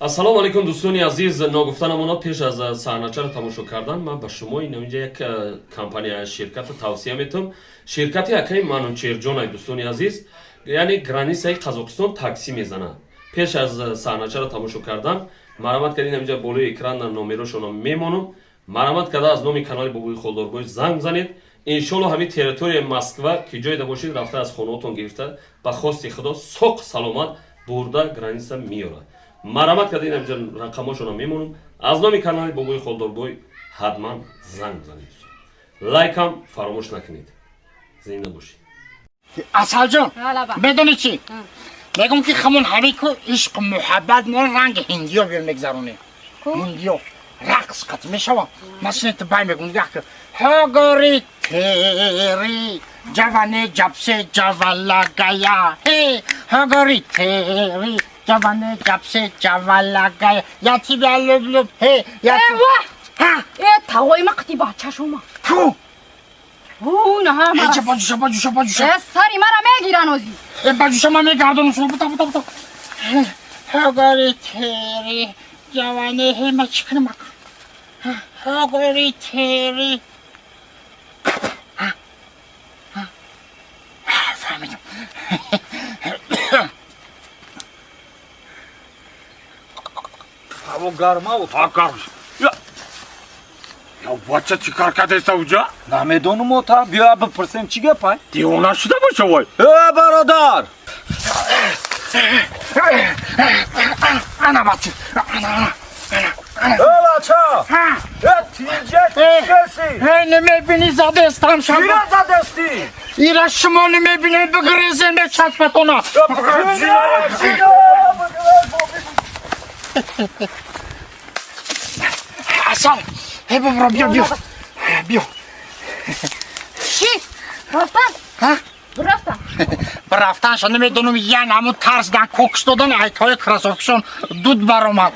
Ассалому алайкум, дӯстони азиз. Ногуфта намонад, пеш аз саҳначаро тамошо кардан ман ба шумо инҷа як компания, ширката тавсия метавам, ширкати акаи Манучерҷонай. Дӯстони азиз, яъне границаи Қазоқистон такси мезанад. Пеш аз саҳначаро тамошо кардан марамат карда, инҷа болои экран номерошонро мемонам. Марамат карда, аз номи канали Бобои Холдорбой занг занед. Иншолло, ҳамин территорияи Москва ки ҷойда бошед, рафта аз хонаотон гирифта, ба хости Худо соқ саломат бурда граница меёрад. Марамат карда, инҷа рақамошонро мемонам. Аз номи канали Бобои Холдорбой ҳатман занг занед, лайкам фаромӯш накунед. Зинда бошед. Асалҷон, медонӣ чӣ мегум? Ки хамон ҳамин ку ишқу муҳаббат мо ранги ҳиндиё бир мегзаронем. Ҳиндиё рақс қатӣ мешавам. Масалан, ту бай мегум, нигоҳ кун: हो गोरी तेरी जवानी जब से जवाला गया हे, हो गोरी तेरी जवानी जब से जवाला गया, я тебя люблю, हे я. Э, ва! Э, тағои ма қити бача шума. Ку? У, на. Э, баҷуша, баҷуша, баҷуша. Э, сари мара мегиран ози. Э, баҷуша, ма мегардонам шумо. Бута, бута, бута. हो गोरी तेरी जवानी हे, ма чӣ кунам? हो गोरी तेरी, фаҳмидам. Ҳаво гарма. Гарм. Я, бача, чӣ кор кардеста уҷа? Намедонам, ота, биё бипурсем, чӣ гапай. Девона шуда боша вой. Э, бародар! Ана, бача, ана, ана. Э, бача! Э, тинҷа чиси? Э, намебинӣ, задестам шаба. Кира задестӣ? Ира шумо намебинед, бигрезем, мечаспатона. Асал, э, бобро, биё, биё, биё. Чӣ? Рафтан? Ҳа? Рафтан. Рафтанша намедонам, ян ҳамун тарсидан кокс додан, айтҳои кроссовкашон дуд баромад.